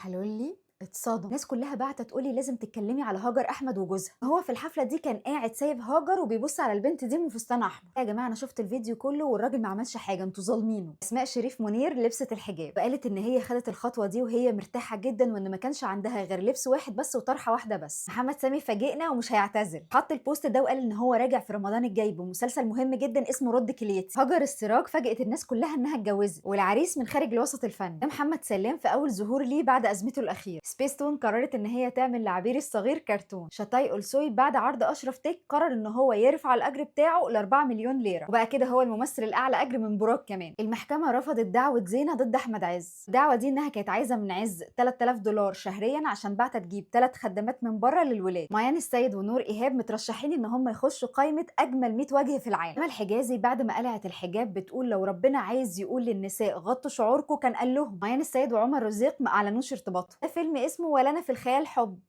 حلولي اتصدم. الناس كلها بعتت تقولي لازم تتكلمي على هاجر احمد وجوزها. هو في الحفلة دي كان قاعد سايب هاجر وبيبص على البنت دي من فستان احمر. يا جماعة انا شفت الفيديو كله والراجل ما عملش حاجة، انتوا ظالمينه. اسماء شريف منير لبست الحجاب وقالت ان هي خدت الخطوة دي وهي مرتاحة جدا، وان ما كانش عندها غير لبس واحد بس وطرحه واحدة بس. محمد سامي فاجئنا ومش هيعتزل، حط البوست ده وقال ان هو راجع في رمضان الجاي بمسلسل مهم جدا اسمه رد كليتي. هاجر السراج فاجئت الناس كلها انها اتجوزت، والعريس من خارج الوسط الفني. ده محمد سلام في اول ظهور ليه بعد ازمته الاخيرة. سبيستون قررت ان هي تعمل لعبير الصغير كرتون. شاتاي اولسوي بعد عرض اشرف تيك قرر ان هو يرفع الاجر بتاعه ل 4 مليون ليرة، وبقى كده هو الممثل الاعلى اجر من براك. كمان المحكمة رفضت دعوه زينة ضد احمد عز. الدعوة دي انها كانت عايزه من عز 3000 دولار شهريا عشان بعتت تجيب 3 خدامات من بره للولاد. ميان السيد ونور ايهاب مترشحين ان هم يخشوا قائمة اجمل 100 وجه في العالم. امل الحجازي بعد ما قلعت الحجاب بتقول لو ربنا عايز يقول للنساء غطوا شعوركم كان قال لهم. ميان السيد وعمر رزيق ما اعلنوش ارتباطهم. ده فيلم اسمه ولا انا في الخيال حب.